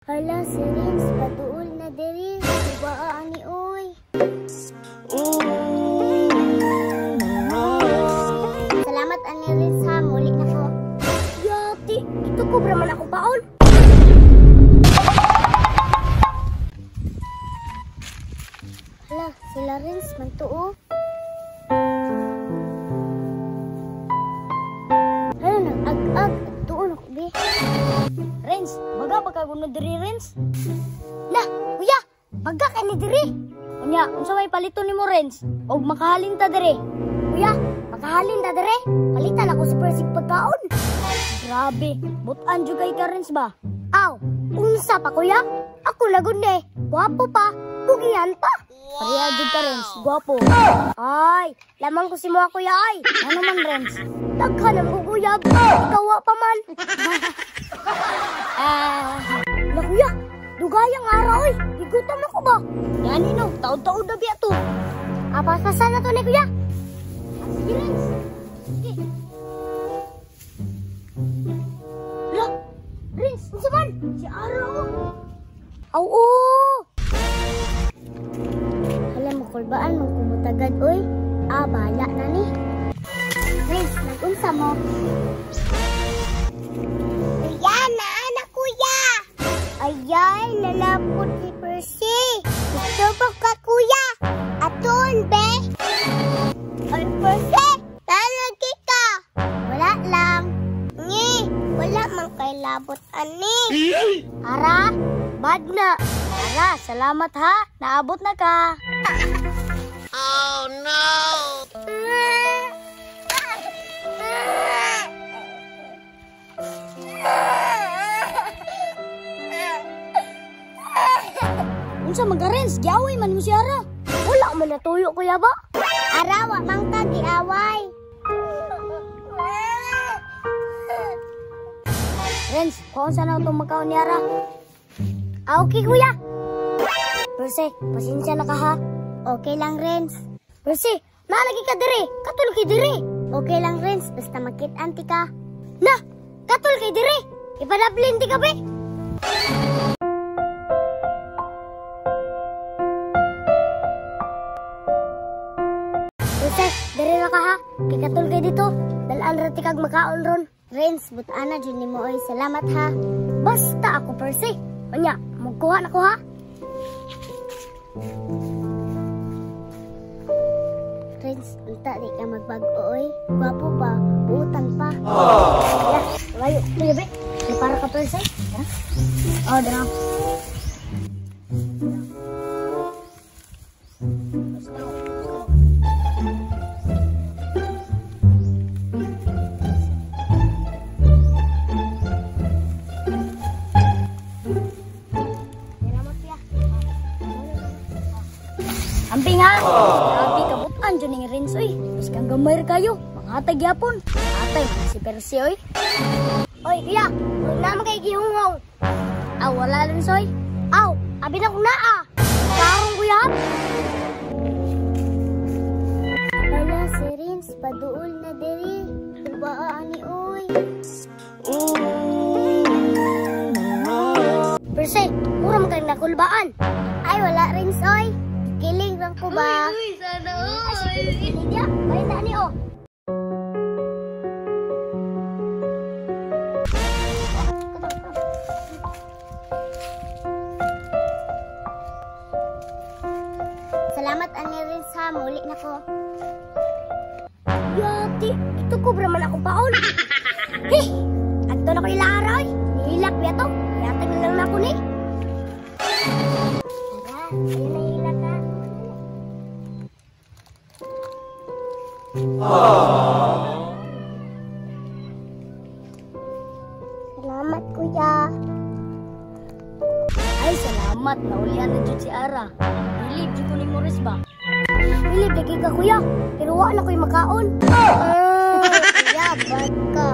Hala, si Rins, paduol na diri. Subaa ani oy. Salamat ani Rins ha, muli na ko. Yati, ito ko man akong paon. Hala, sila Rins man tuo. Hala nang ag-ag, tuon ako be. Rins, baga pa ka diri Rins? Lah, kuya, baga ka ni diri. Unya, unsa may palito nimo Rins? Og makahalin ta diri. Kuya, makahalin ta diri. Palitan ako sa Percy pagkaon. Grabe, butan jud kay ka Rins ba? Aw, unsa pa kuya? Ako lagud ni, gwapo pa, pugian pa. Pareha jud ka Rins, gwapo. Ay, lamang ko si mo kuya ay. Ano man Rins? Daghan ang guguyab, ikaw wa pa man. Na kuya, dugayang araw oy. Gigutom ako ba? Gani no, taod-taod na biya to. Paspasan na to ni kuya. Sige Rins. Sige. La, Rins, unsa man? Si Ara oh. Aw oo. Hala mo kulbaan mong kumutagad oy. Ah, bahala na ni. Rins, nag-unsa mo? Kuya, naana kuya. Ayay, nalapot si Percy. Gusto ba ka kuya? Aton be. Ay Percy, talagi ka. Wala lang. Ngi, wala man kay labot ani. Ara, bad na. Ara, salamat ha. Naabot na ka. Oh no! Unsa man ka Rins? Giaway man mo si Ara. Wala man natuyo kuya ba? Ara, wa man ka giaway. Rins, kuon sa na itong magkaon ni Ara. Ah, okay kuya. Percy, pasensya na ka ha. Okay lang Rins. Percy, nalagi ka diri. Katul kay diri. Okay lang Rins, basta makit-anti ka. Na, katul kay diri. Ipadablin ti ka be. Percy, diri na ka ha. Kay katul kay dito. Dalaan ra ti kag makaon ron. Rins, butaan na jud nimo oy. Salamat ha. Basta ako Percy. Unya, magkuha na ko ha. Rins, unta di ka magbag-o oy. Gwapo pa, buutan pa. Ya, layo, layo be. Para ka Percy. Ha? Oh, dara. Amping ha! Grabe kabutan dyan yung Rins oy. Mas kang gamay kayo. Mga gyapon. Atay man si Percy oy. Oy kuya, huwag naman kay gihungaw. Aw, wala Rins oy. Aw, abi na kong naa. Karong kuya. Hala si Rins, paduol na diri. Subaa ani oy. Percy, mura man kang nakulbaan. Ay, wala Rins oy. Kiling lang ko ba? Uy, sana oy. Lydia, balita ni oh. Salamat ani Rins ha, muli na ko. Yati, ito ko man akong paon. Hey, adto na ko ila aroy. Nihilak biya to. Yatag na lang na ako ni. Tara, ayun na hilak ka. Salamat kuya. Ay, salamat. Naulian na jud si Ara. Bilib jud ko ni Morris ba? Bilib lagi ka kuya. Pero wa na ko'y makaon. Kuya, bad ka.